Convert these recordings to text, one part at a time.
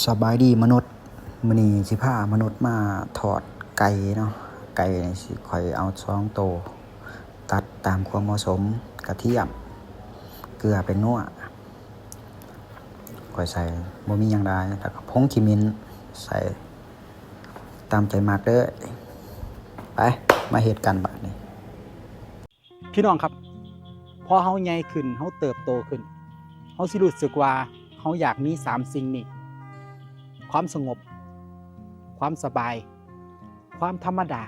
ສະບາຍດີມະນຸດ, ມື້ນີ້ຊິພາມະນຸດມາທອດໄກ່ເນາະ. ໄກ່ນີ້ຊິ ຂ້ອຍເອົາສອງໂຕ ຕັດຕາມຄວາມເໝາະສົມ, ກະທຽມ, ເກືອ, ແປ້ງນົວ ຂ້ອຍໃສ່ ບໍ່ມີຫຍັງຫຼາຍ, ແລ້ວກໍຜົງຂີ້ໝິ່ນ ໃສ່ຕາມໃຈມັກເດີ້. ໄປ ມາເຮັດກັນບາດນີ້. ພີ່ນ້ອງຄັບ, ພໍເຮົາໃຫຍ່ຂຶ້ນ, ເຮົາເຕີບໂຕຂຶ້ນ, ເຮົາຊິຮູ້ສຶກວ່າເຮົາຢາກມີສາມສິ່ງນີ້: ຄວາມສະຫງົບ, ຄວາມສະບາຍ, ຄວາມທຳມະດາ.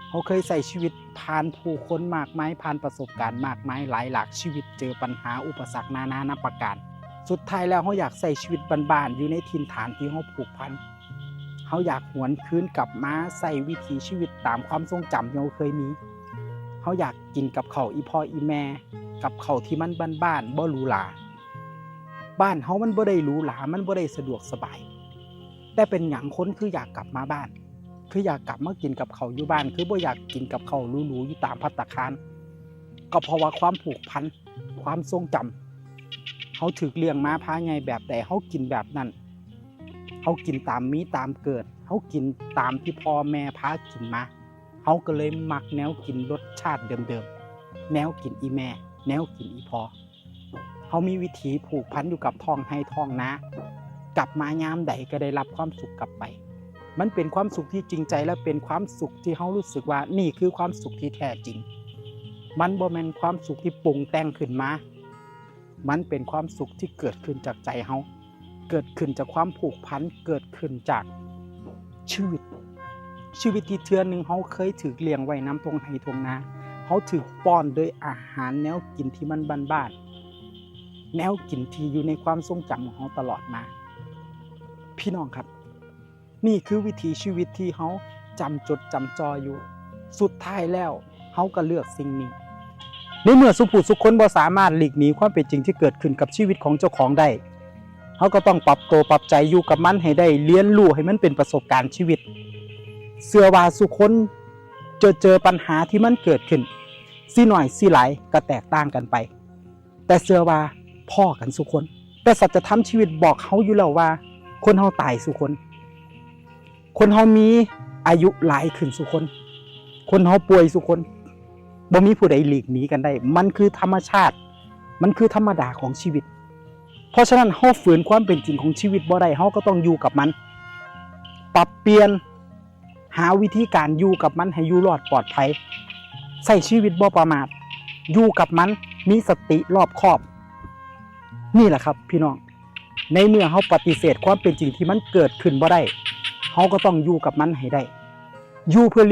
ເຮົາເຄີຍໃຊ້ຊີວິດຜ່ານຜູ້ຄົນມາກມາຍ, ຜ່ານປະສົບການມາກມາຍ, ຫຼາຍຫຼາກຊີວິດເຈີບັນຫາອຸປະສັກນານານາປະການ. ສຸດທ້າຍແລ້ວເຮົາຢາກໃຊ້ຊີວິດບ້ານໆ ຢູ່ໃນຖິ່ນຖານທີ່ເຮົາຜູກພັນ. ເຮົາຢາກຫວນຄືນກັບມາໃຊ້ວິຖີຊີວິດຕາມຄວາມຊົງຈຳທີ່ເຮົາເຄີຍມີ. ເຮົາຢາກກິນກັບເຂົ້າອີ່ພໍ່ອີ່ແມ່, ກັບເຂົ້າທີ່ມັນບ້ານໆ ບໍ່ຫຼູຫຼາ. ບ້ານເຮົາມັນບໍ່ໄດ້ຫຼູຫຼາ, ມັນບໍ່ໄດ້ສະດວກສະບາຍ, ແຕ່ເປັນຫຍັງຄົນຄືຢາກກັບມາບ້ານ, ຄືຢາກກັບມາກິນກັບເຂົ້າຢູ່ບ້ານ, ຄືບໍ່ຢາກກິນກັບເຂົ້າຫຼູໆຢູ່ຕາມພັດຕາຄານ? ກໍເພາະວ່າຄວາມຜູກພັນ, ຄວາມຊົງຈຳ. ເຮົາຖືກລ້ຽງມາພາໃຫຍ່ແບບໃດ, ເຮົາກິນແບບນັ້ນ. ເຮົາກິນຕາມມີຕາມເກີດ, ເຮົາກິນຕາມທີ່ພໍ່ແມ່ພາກິນມາ. ເຮົາກໍເລີຍມັກແນວກິນລົດຊາດເດີມໆ, ແນວກິນອີ່ແມ່, ແນວກິນອີ່ພໍ່. ເຮົາມີວິຖີຜູກພັນຢູ່ກັບທ້ອງໄຮ່ທ້ອງນາ, ກັບມາຍາມໃດກໍໄດ້ຮັບຄວາມສຸກກັບໄປ. ມັນເປັນຄວາມສຸກທີ່ຈິງໃຈ ແລະ ເປັນຄວາມສຸກທີ່ເຮົາຮູ້ສຶກວ່ານີ້ຄືຄວາມສຸກທີ່ແທ້ຈິງ. ມັນບໍ່ແມ່ນຄວາມສຸກທີ່ປຸງແຕ່ງຂຶ້ນມາ, ມັນເປັນຄວາມສຸກທີ່ເກີດຂຶ້ນຈາກໃຈເຮົາ, ເກີດຂຶ້ນຈາກຄວາມຜູກພັນ, ເກີດຂຶ້ນຈາກຊີວິດ, ຊີວິດທີ່ເທື່ອໜຶ່ງເຮົາເຄີຍຖືກລ້ຽງໄວ້ນຳທົ່ງໄຮ່ທົ່ງນາ, ເຮົາຖືກປ້ອນໂດຍອາຫານແນວກິນທີ່ມັນບ້ານໆ, ແນວກິນທີ່ຢູ່ໃນຄວາມຊົງຈຳຂອງເຮົາຕະຫຼອດມາ. ພີ່ນ້ອງຄັບ, ນີ້ຄືວິຖີຊີວິດທີ່ເຮົາຈຳຈົດຈຳຈໍ່ຢູ່. ສຸດທ້າຍແລ້ວເຮົາກໍເລືອກສິ່ງນີ້. ໃນເມື່ອສູ່ຜູ້ສູ່ຄົນບໍ່ສາມາດຫຼີກໜີຄວາມເປັນຈິງທີ່ເກີດຂຶ້ນກັບຊີວິດຂອງເຈົ້າຂອງໄດ້, ເຮົາກໍຕ້ອງປັບໂຕປັບໃຈຢູ່ກັບມັນໃຫ້ໄດ້, ຮຽນຮູ້ໃຫ້ມັນເປັນປະສົບການຊີວິດ. ເຊື່ອວ່າສູ່ຄົນຈະເຈີບັນຫາທີ່ມັນເກີດຂຶ້ນ, ຊິໜ້ອຍຊິຫຼາຍກໍແຕກຕ່າງກັນໄປ. ແຕ່ເຊື່ອວ່າພໍ້ກັນສູ່ຄົນ. ແຕ່ສັດຈະທຳຊີວິດບອກເຮົາຢູ່ແລ້ວວ່າ ຄົນເຮົາຕາຍສູ່ຄົນ, ຄົນເຮົາມີອາຍຸຫຼາຍຂຶ້ນສູ່ຄົນ, ຄົນເຮົາປ່ວຍສູ່ຄົນ, ບໍ່ມີຜູ້ໃດຫຼີກໜີກັນໄດ້. ມັນຄືທຳມະຊາດ, ມັນຄືທຳມະດາຂອງຊີວິດ. ເພາະສະນັ້ນ ເຮົາຝືນຄວາມເປັນຈິງຂອງຊີວິດບໍ່ໄດ້, ເຮົາກໍຕ້ອງຢູ່ກັບມັນ, ປັບປ່ຽນ ຫາວິທີການຢູ່ກັບມັນໃຫ້ຢູ່ລອດປອດໄພ, ໃຊ້ຊີວິດບໍ່ປະໝາດ, ຢູ່ກັບມັນມີສະຕິລອບຄອບ. ນີ້ແຫຼະຄັບພີ່ນ້ອງ, ໃນເມື່ອເຮົາປະຕິເສດຄວາມເປັນຈິງທີ່ມັນເກີດຂຶ້ນບໍ່ໄດ້, ເຮົາກໍຕ້ອງຢູ່ກັບມັນໃຫ້ໄດ້, ຢູ່ເພື່ອ